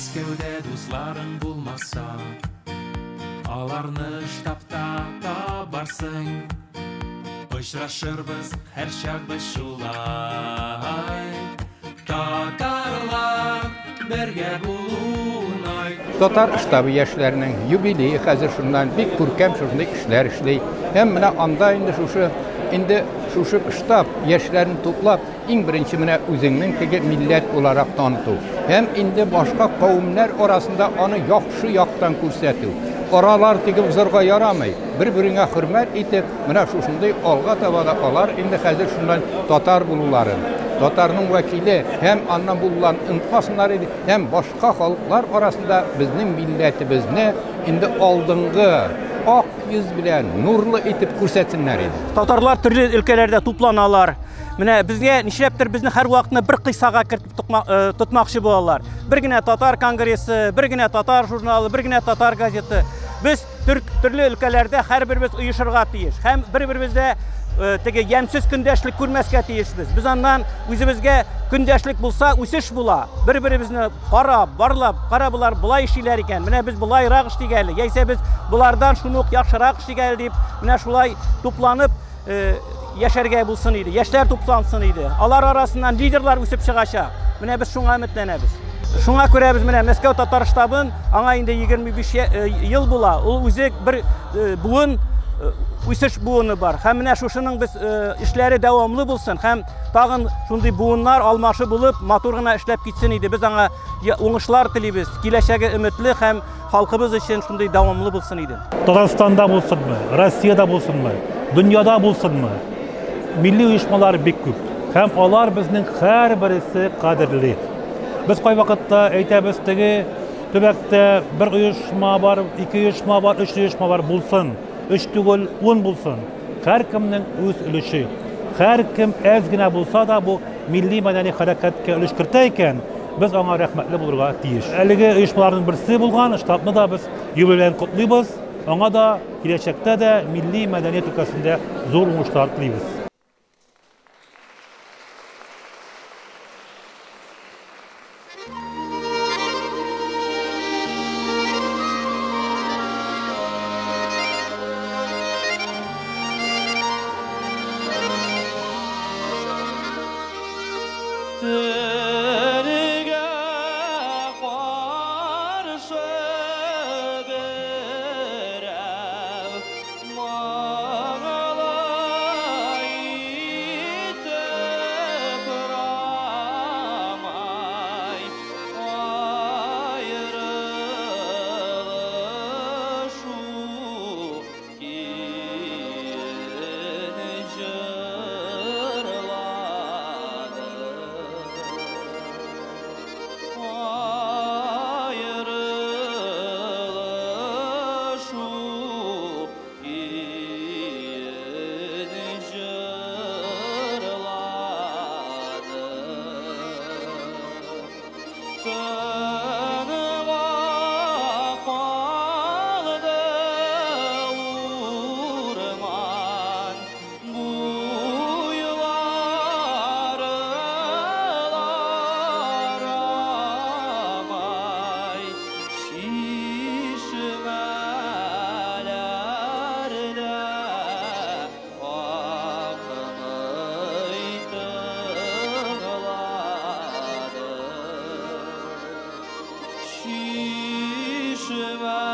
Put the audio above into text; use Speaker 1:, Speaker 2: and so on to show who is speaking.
Speaker 1: Мәскәүдә дусларың булмаса, аларны штабта табарсың. Очрашырбыз һәрчак без шулай. Татарлар бергә булунай.
Speaker 2: Татар штабы яшьләренең юбилее хәзер шуннан бик күркәм шушындый эшләр эшли. Һәм менә анда инде шушы инде шушы штаб яшьләрен туплап, иң беренче менә үзеңнең теге милләт буларак таныту. Һәм инде башка кавемнәр арасында аны яхшы яктан күрсәтү. Аралар теге узарга ярамый. Бер-береңә хөрмәт итеп, менә шушындый алга таба да алар инде хәзер шуннан татар булуларын, татарның вәкиле һәм аннан булуларын онытмасыннар иде, һәм башка халыклар арасында безнең милләтебезне инде алдынгы ак йөз белән нурлы итеп күрсәтсеннәр иде.
Speaker 3: Татарлар төрле өлкәләрдә тупланалар. Менә безгә нишләптер безне һәрвакытны бер кыйсага кертеп тотмакчы булалар. Бер генә татар конгрессы, бер генә татар журналы, бер генә татар газеты. Без төрле өлкәләрдә һәрберебез оешырга тиеш. Һәм бер-беребездә теге ямьсез көндәшлек күрмәскә тиешбез. Без аннан үзебезгә көндәшлек булса, үсеш була. Бер-беребезне карап, барлап, кара болар болай эшлиләр икән, менә без болайрак эшлик әле, яисә без болардан шуны ук яхшырак эшлик әле дип, менә шулай тупланып яшәргә булсын иде, яшьләр туплансын иде. Алар арасыннан лидерлар үсеп чыгачак. Менә без шуңа өметләнәбез. Шуңа күрә без менә Мәскәү татар штабын, аңа инде 25 ел була, ул үзе бер буын, үсеш буыны бар. Һәм менә шушының без эшләре дәвамлы булсын, һәм тагын шундый буыннар алмашы булып, матур гына эшләп китсен иде. Без аңа уңышлар телибез. Киләчәге өметле һәм халкыбыз өчен шундый дәвамлы булсын иде.
Speaker 4: Татарстанда булсынмы, Россиядә булсынмы, дөньяда булсынмы, милли оешмалар бик күп. Һәм алар безнең һәрбересе кадерле. Без кайвакытта әйтәбез, теге төбәктә бер оешма бар, ике оешма бар, өч оешма бар, булсын. Өч түгел, 10 булсын. Һәркемнең үз өлеше. Һәркем әз генә булса да бу милли мәдәни хәрәкәткә өлеш кертә икән, без аңа рәхмәтле булырга тиеш. Әлеге оешмаларның берсе булган штабны да без юбилей белән котлыйбыз. Аңа да киләчәктә дә милли мәдәният өлкәсендә зур уңышлар телибез.
Speaker 1: Төнге каршы берәү моңлы итеп рамай аерылышу көен җырлады. Аерылышу көен җырлады. Тынга калды урман буйлары рамай, чишмәләрдә акмый тыңлады.